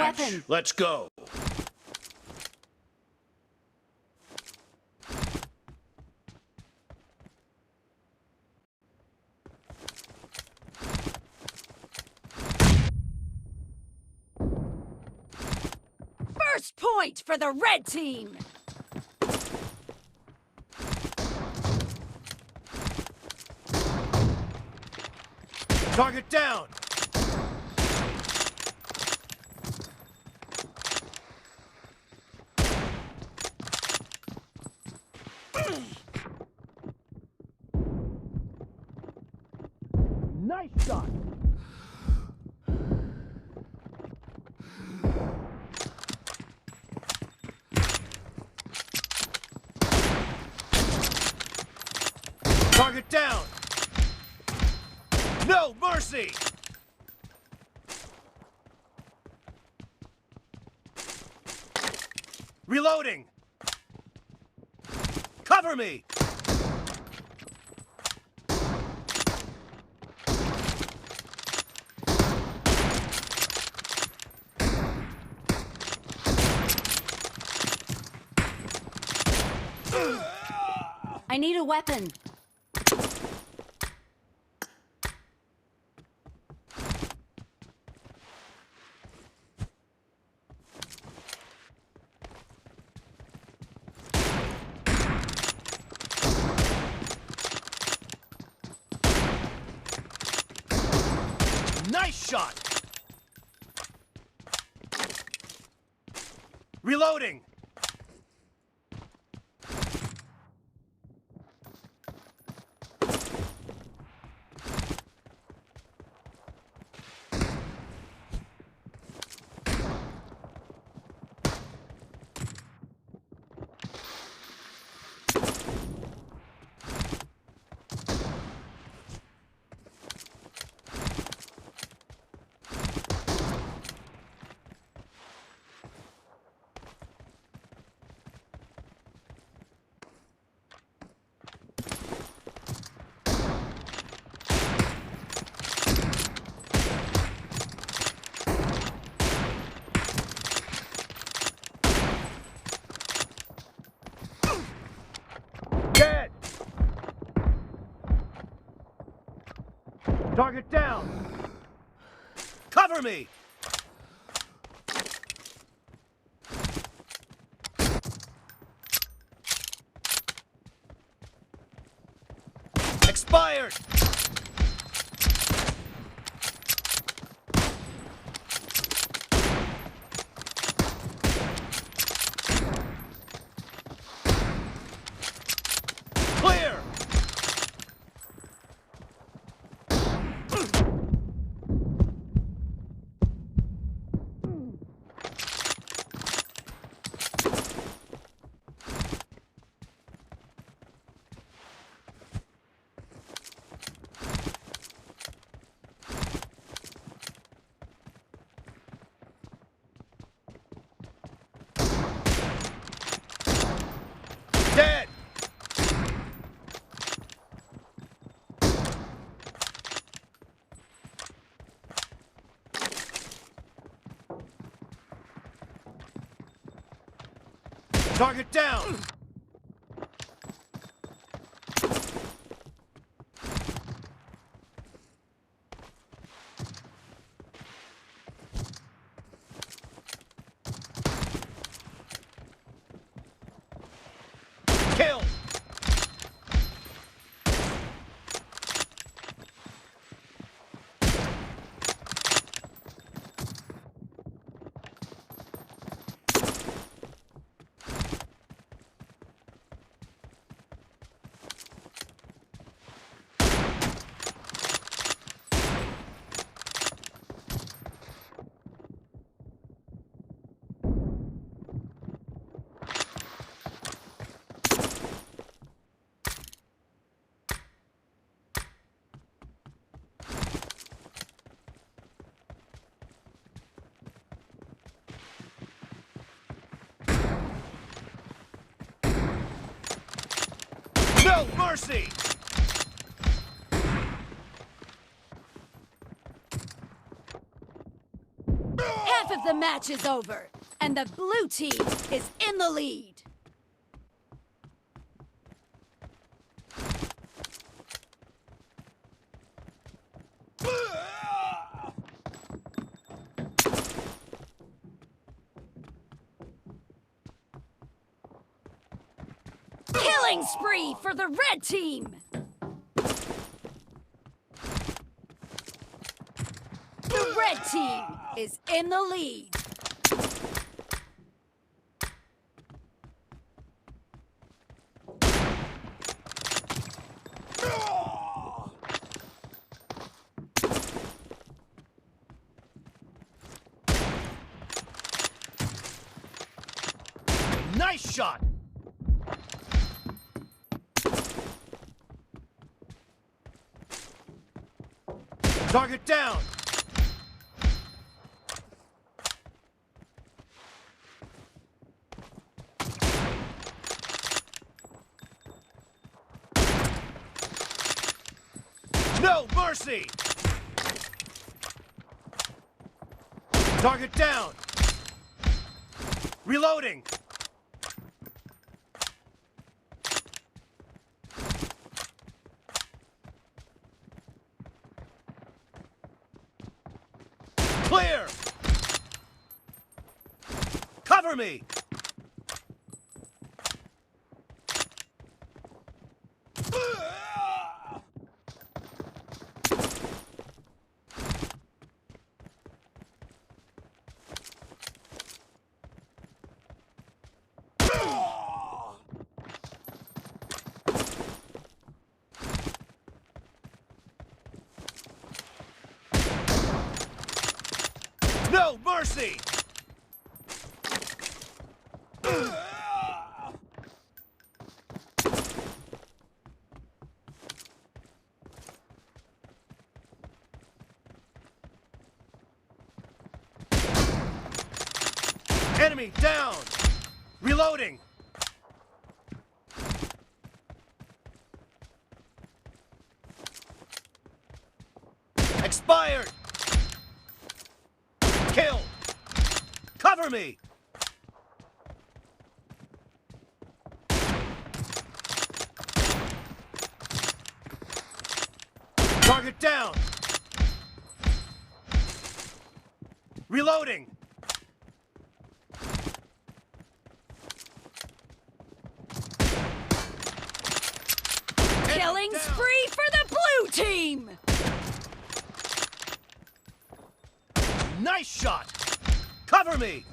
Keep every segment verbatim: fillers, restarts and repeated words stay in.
Weapon. Let's go. First point for the red team. Target down. Nice shot. Target down. No mercy. Reloading. Cover me. I need a weapon. Nice shot! Reloading! Dead! Target down! Cover me! Expired! Clear! Dead! Target down! Kill! No mercy! The match is over, and the blue team is in the lead. Killing spree for the red team! The red team is in the lead. Nice shot! Target down! No mercy! Target down! Reloading! Clear! Cover me! No mercy! Enemy down! Reloading! Expired! Kill! Cover me! Target down! Reloading! Killing spree for the blue team! Nice shot! Cover me!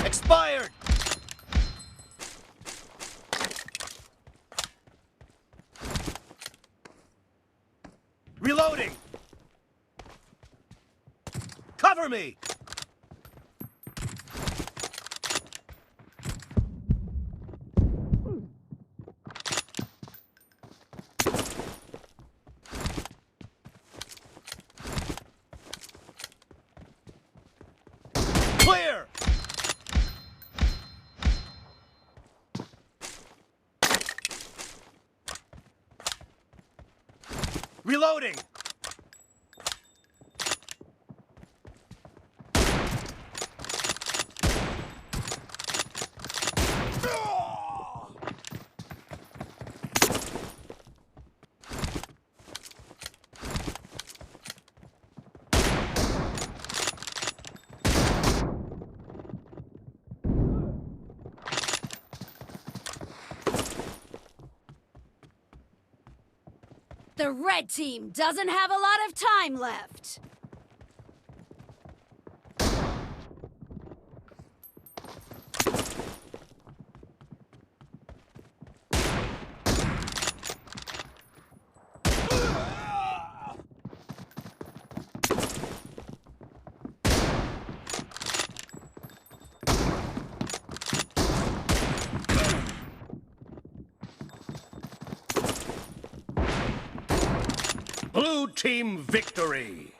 Expired! Reloading! Cover me! Clear! Reloading! The red team doesn't have a lot of time left. Blue team victory.